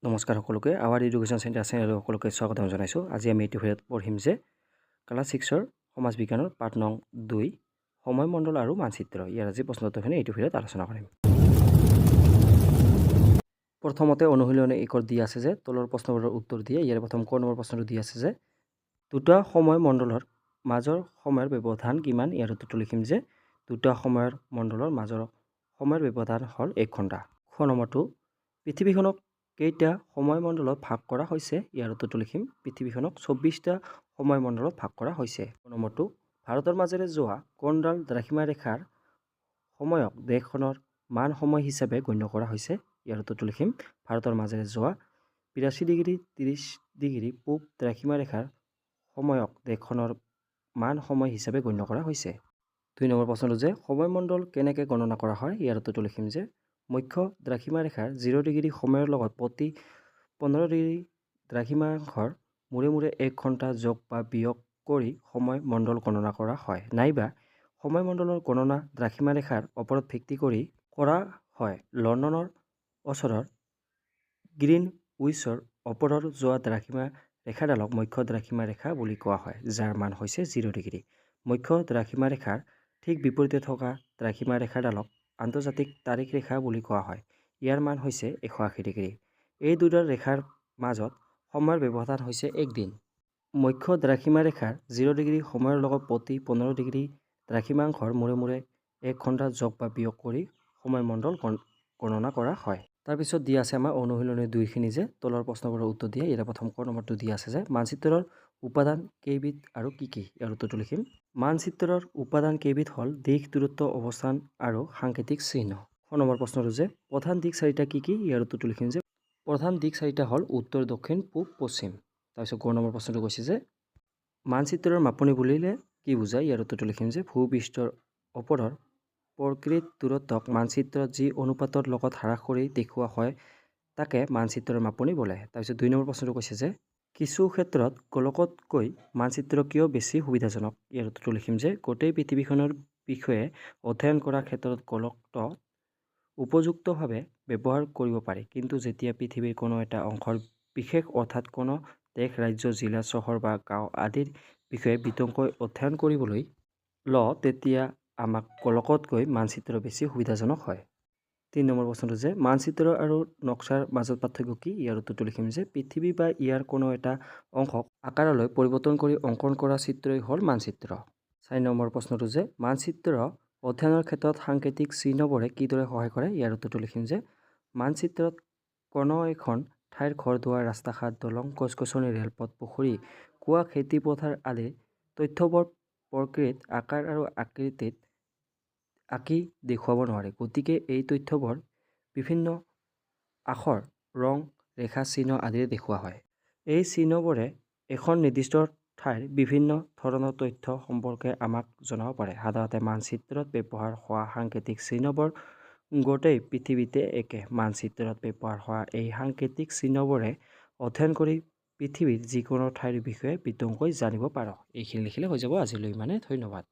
নমস্কাৰ সকলোকে, hour education centre চেনেলৰ সকলোকে স্বাগতম জনাইছোঁ। আজি আমি এইটো ভিডিঅ'ত পঢ়িম যে ক্লাছ ছিক্সৰ সমাজ বিজ্ঞানৰ পাঠ নং 2, সময়মণ্ডল আৰু মানচিত্ৰ। ইয়াৰ আজি প্ৰশ্ন উত্তৰখিনি এইটো ভিডিঅ'ত আলোচনা কৰিম। প্ৰথমতে অনুশীলনী 1ত দি আছে যে তলৰ প্ৰশ্নবোৰৰ উত্তৰ দিয়ে। ইয়াৰ প্ৰথম ক নম্বৰ প্ৰশ্নটো দি আছে যে দুটা সময় মণ্ডলৰ মাজৰ সময়ৰ ব্যৱধান কিমান? ইয়াৰ উত্তৰটো লিখিম যে দুটা সময়ৰ মণ্ডলৰ মাজৰ সময়ৰ ব্যৱধান হ'ল 1 ঘণ্টা। খ নম্বৰটো, পৃথিৱীখনক কেইটা সময়মণ্ডলত ভাগ কৰা হৈছে? ইয়াৰ উত্তৰটো লিখিম, পৃথিৱীখনক 24টা সময়মণ্ডলত ভাগ কৰা হৈছে। নম্বৰটো, ভাৰতৰ মাজেৰে যোৱা কোনডাল দ্ৰাঘিমা ৰেখাৰ সময়ক দেশখনৰ মান সময় হিচাপে গণ্য কৰা হৈছে? ইয়াৰ উত্তৰটো লিখিম, ভাৰতৰ মাজেৰে যোৱা 82 ডিগ্ৰী 30 ডিগ্ৰী পূব দ্ৰাঘিমা ৰেখাৰ সময়ক দেশখনৰ মান সময় হিচাপে গণ্য কৰা হৈছে। 2 নম্বৰ প্ৰশ্নটো যে সময়মণ্ডল কেনেকৈ গণনা কৰা হয়? ইয়াৰ উত্তৰটো লিখিম যে মুখ্য দ্ৰাঘিমা ৰেখাৰ 0 ডিগ্ৰী সময়ৰ লগত প্ৰতি 15 ডিগ্ৰী দ্ৰাঘিমাংশৰ মূৰে মূৰে 1 ঘণ্টা যোগ বা বিয়োগ কৰি সময় মণ্ডল গণনা কৰা হয়, নাইবা সময়মণ্ডলৰ গণনা দ্ৰাঘিমা ৰেখাৰ ওপৰত ভিত্তি কৰি কৰা হয়। লণ্ডনৰ ওচৰৰ গ্ৰীণউইচৰ ওপৰৰ যোৱা দ্ৰাঘিমা ৰেখাডালক মুখ্য দ্ৰাঘিমা ৰেখা বুলি কোৱা হয়, যাৰ মান হৈছে 0 ডিগ্ৰী। মুখ্য দ্ৰাঘিমা ৰেখাৰ ঠিক বিপৰীতে থকা দ্ৰাঘিমা ৰেখাডালক আন্তৰ্জাতিক তাৰিখ ৰেখা বুলি কোৱা হয়। ইয়াৰ মান হৈছে 180 ডিগ্ৰী। এই দুডাল ৰেখাৰ মাজত সময়ৰ ব্যৱধান হৈছে একদিন। মুখ্য দ্ৰাঘিমা ৰেখাৰ 0 ডিগ্ৰী সময়ৰ লগত প্ৰতি 15 ডিগ্ৰী দ্ৰাঘিমাংশৰ মূৰে মূৰে 1 ঘণ্টা যোগ বা বিয়োগ কৰি সময়মণ্ডল গণনা কৰা হয়। তাৰপিছত দিয়া আছে আমাৰ অনুশীলনী 2খিনি যে তলৰ প্ৰশ্নবোৰৰ উত্তৰ দিয়া। ইয়াৰে প্ৰথম ক নম্বৰটো দিয়া আছে যে মানচিত্ৰৰ উপাদান কেইবিধ আৰু কি কি? ইয়াৰ উত্তৰটো লিখিম, মানচিত্ৰৰ উপাদান কেইবিধ হ'ল দিশ, দূৰত্ব, অৱস্থান আৰু সাংকেতিক চিহ্ন। খ নম্বৰ প্ৰশ্নটো যে প্ৰধান দিশ চাৰিটা কি কি? ইয়াৰ উত্তৰটো লিখিম যে প্ৰধান দিশ চাৰিটা হ'ল উত্তৰ, দক্ষিণ, পূব, পশ্চিম। তাৰপিছত গ নম্বৰ প্ৰশ্নটো কৈছে যে মানচিত্ৰৰ মাপনি বুলিলে কি বুজায়? ইয়াৰ উত্তৰটো লিখিম যে ভূপৃষ্ঠৰ ওপৰৰ প্ৰকৃত দূৰত্বক মানচিত্ৰত যি অনুপাতৰ লগত হ্ৰাস কৰি দেখুওৱা হয়, তাকে মানচিত্ৰৰ মাপনি বোলে। তাৰপিছত 2 নম্বৰ প্ৰশ্নটো কৈছে যে কিছু ক্ষেত্ৰত গোলকতকৈ মানচিত্ৰ কিয় বেছি সুবিধাজনক? ইয়াৰ উত্তৰটো লিখিম যে গোটেই পৃথিৱীখনৰ বিষয়ে অধ্যয়ন কৰাৰ ক্ষেত্ৰত গোলকটো উপযুক্তভাৱে ব্যৱহাৰ কৰিব পাৰি। কিন্তু যেতিয়া পৃথিৱীৰ কোনো এটা অংশৰ বিশেষ, অৰ্থাৎ কোনো দেশ, ৰাজ্য, জিলা, চহৰ বা গাঁও আদিৰ বিষয়ে বিতংকৈ অধ্যয়ন কৰিবলৈ লওঁ, তেতিয়া আমাক গোলকতকৈ মানচিত্ৰ বেছি সুবিধাজনক হয়। 3 নম্বৰ প্ৰশ্নটো যে মানচিত্ৰ আৰু নক্সাৰ মাজত পাৰ্থক্য কি? ইয়াৰ উত্তৰটো লিখিম যে পৃথিৱী বা ইয়াৰ কোনো এটা অংশক আকাৰলৈ পৰিৱৰ্তন কৰি অংকন কৰা চিত্ৰই হ'ল মানচিত্ৰ। 4 নম্বৰ প্ৰশ্নটো যে মানচিত্ৰ অধ্যয়নৰ ক্ষেত্ৰত সাংকেতিক চিহ্নবোৰে কিদৰে সহায় কৰে? ইয়াৰ উত্তৰটো লিখিম যে মানচিত্ৰত কোনো এখন ঠাইৰ ঘৰ দুৱাৰ, ৰাস্তা ঘাট, দলং, গছ গছনি, ৰেলপথ, পুখুৰী, কুঁৱা, খেতিপথাৰ আদিৰ তথ্যবোৰ প্ৰকৃত আকাৰ আৰু আকৃতিত আঁকি দেখুৱাব নোৱাৰে। গতিকে এই তথ্যবোৰ বিভিন্ন আখৰ, ৰং, ৰেখা, চিহ্ন আদিৰে দেখুওৱা হয়। এই চিহ্নবোৰে এখন নিৰ্দিষ্ট ঠাইৰ বিভিন্ন ধৰণৰ তথ্য সম্পৰ্কে আমাক জনাব পাৰে। সাধাৰণতে মানচিত্ৰত ব্যৱহাৰ হোৱা সাংকেতিক চিহ্নবোৰ গোটেই পৃথিৱীতে একে। মানচিত্ৰত ব্যৱহাৰ হোৱা এই সাংকেতিক চিহ্নবোৰে অধ্যয়ন কৰি পৃথিৱীৰ যিকোনো ঠাইৰ বিষয়ে বিতংকৈ জানিব পাৰোঁ। এইখিনি লিখিলে হৈ যাব। আজিলৈ ইমানে, ধন্যবাদ।